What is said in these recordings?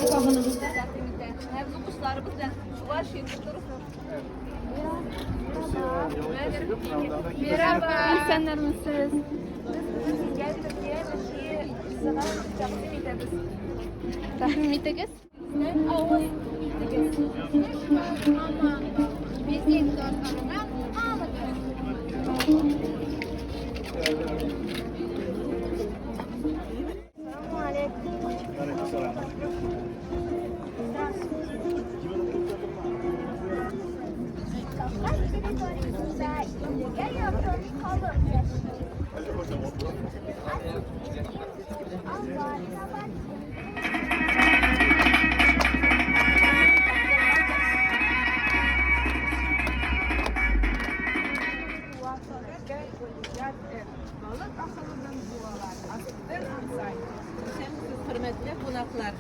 Тәкъдим итә. Һәм укучыларыбыз белән чуваш культурасын. Мераба! Исәннәрмесез? Без бүген сезгә Төркия милли ризыгын тәкъдим итәбез. Рәхим итегез. Безнең авыз итегез. Безнең татлардан алыгыз. Кавказ территориясендә иллегә якын халык яши. Алар, Кабардин. Хөрмәтле кунаклар,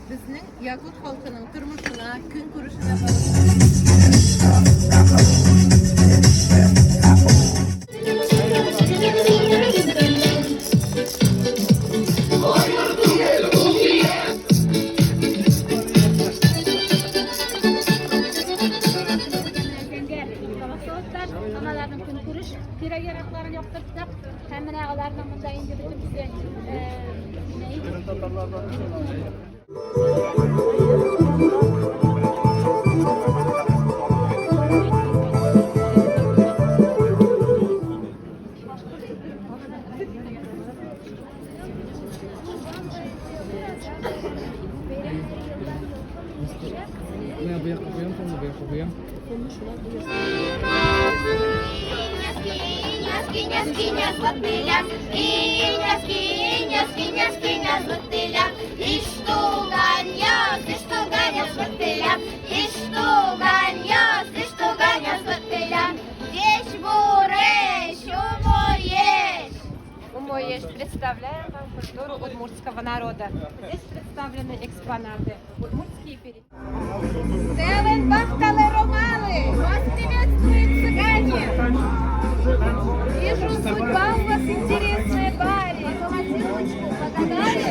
безнең якут халкының тормышына, көнкүрешенә багышланган Зәңгәр табак-савытлар һәм аларның көнкүреш кирәк-яракларын яктырттык. Һәм менә аларның монда инде бөтенесе Менә бу якка куям, соңгы бу якка куям. Умоеш, представляем вам культуру удмуртского народа. Здесь представлены экспонаты. Удмуртские перед... Селен Бахтале Ромалы! Вас приветствуют цыгане! Вижу, судьба у вас интересная, бари! Холодилочку подогнали?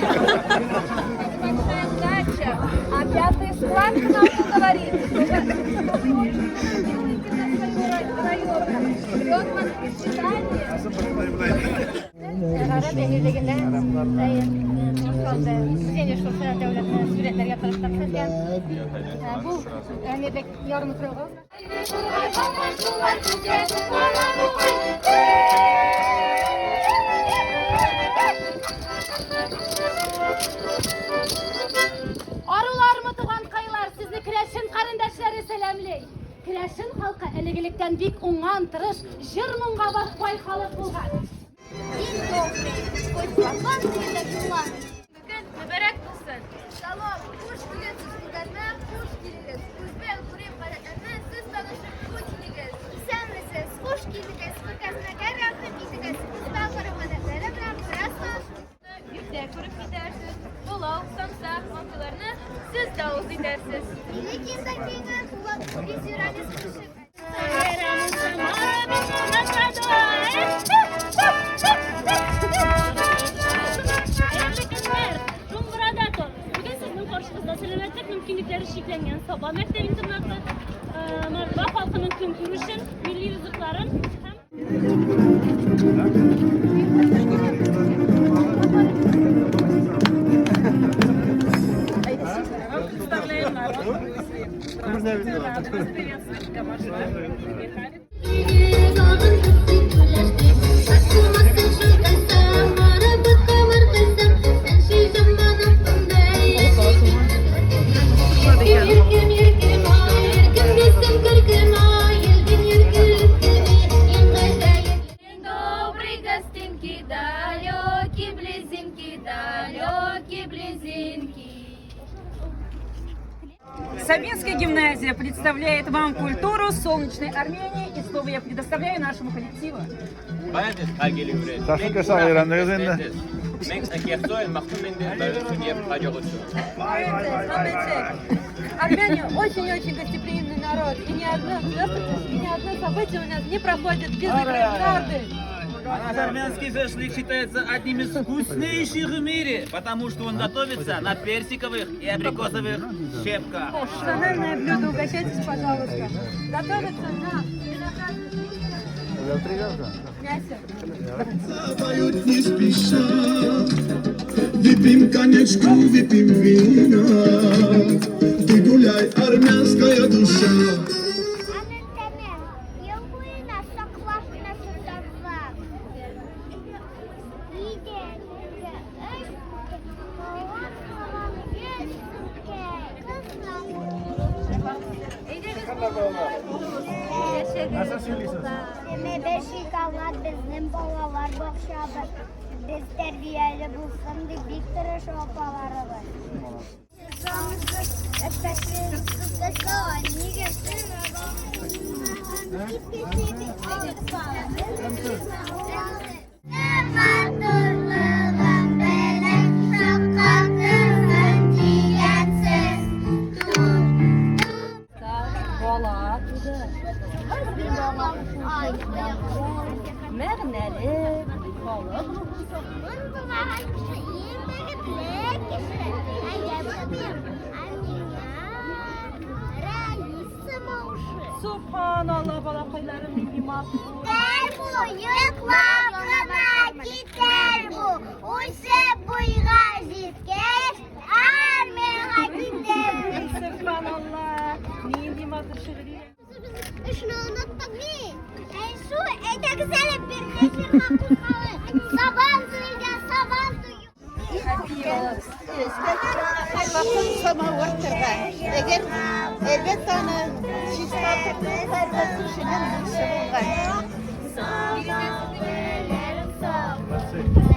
Это большая удача! А пятый склад к нам говорит, что вы очень делаете для своего района. Ждет вас процветание! Гарәп әмирлегендә Без шушы дәүләтне сурәтләргә тырыштык сезгә. Бу әмирлек ярым утрауга. Арулармы, туганкайлар, сезне керәшен карендәшләре сәламли. Керәшен халкы элек-электән бик уңган, тырыш, җыр-моңга бай халык булган. День добрый, хоть бабанский да желанный. Көн мөбарәк булсын! Шалом, хуш киләсез, күргәзмә, хуш килегез. Үзбәк гореф-гадәтләрне сез танышып үтегез. Исәнмесез, хуш килдегез, күргәзмәгә рәхим итегез. Үзбәк гореф-гадәтләре белән бераз танышып Иртә күреп китәрсез, пылау, самсак, мантыларны сез дә авыз итәрсез. Хәерле көннәр! Шуңгырада тор. Бүген сезнең каршыгызда сәламәтлек мөмкинлекләре чикләнгән Саба мәктәп-интернаты Мордва халкының көнкүрешен, милли ризыкларын һәм Представляем народ. Здравствуйте, рады вас приветствовать. Добрый гостинки, далекие близинки, далекие близинки. Сабинская гимназия представляет вам культуру солнечной Армении. И слово я предоставляю нашему коллективу. Армяне очень-очень гостеприимный народ. И ни одно, и ни одно событие у нас не проходит без игры в нарды. Армянский шашлык считается одним из вкуснейших в мире, потому что он готовится на персиковых и абрикосовых щепках. Национальное блюдо, угощайтесь, пожалуйста. Готовится на виноградных листьях, мясе. Поют не спеша. Выпьем коньячку, выпьем вина. Ты гуляй, армянская душа. Аны тәме ел буена саклап кына тотарлар. Идәндә өч балан калган 100 көнгә. Кызлар. 25 алар безнең балалар бакчабыз. Без тәрбияле булсын дип бик тырыша апаларыбыз. Матурлыгың белән шаккатырсың дигәнсез. Бала туды. Мәгънәле, халык рухын Мин булмаган кеше иң бәхетле кеше. Ә я булмыйм. А миңа Раиса Мауши. Субханалла, балакайларым, нинди матур. Китәр бу, йоклап кына китәр бу. Үсеп буйга җиткәч, армиягә китәр. Субханалла, нинди матур шигъри. Эшне оныттык бит. Әй шу, әйдәгез әле бер кешегә кузгалыйк. Сабан туйга, сабан туе. Һәрвакыт самавыр торган. Әгәр әлбәттә аны чистартып, һәрбер кешенең бурычы булган. Сабан белән сабан.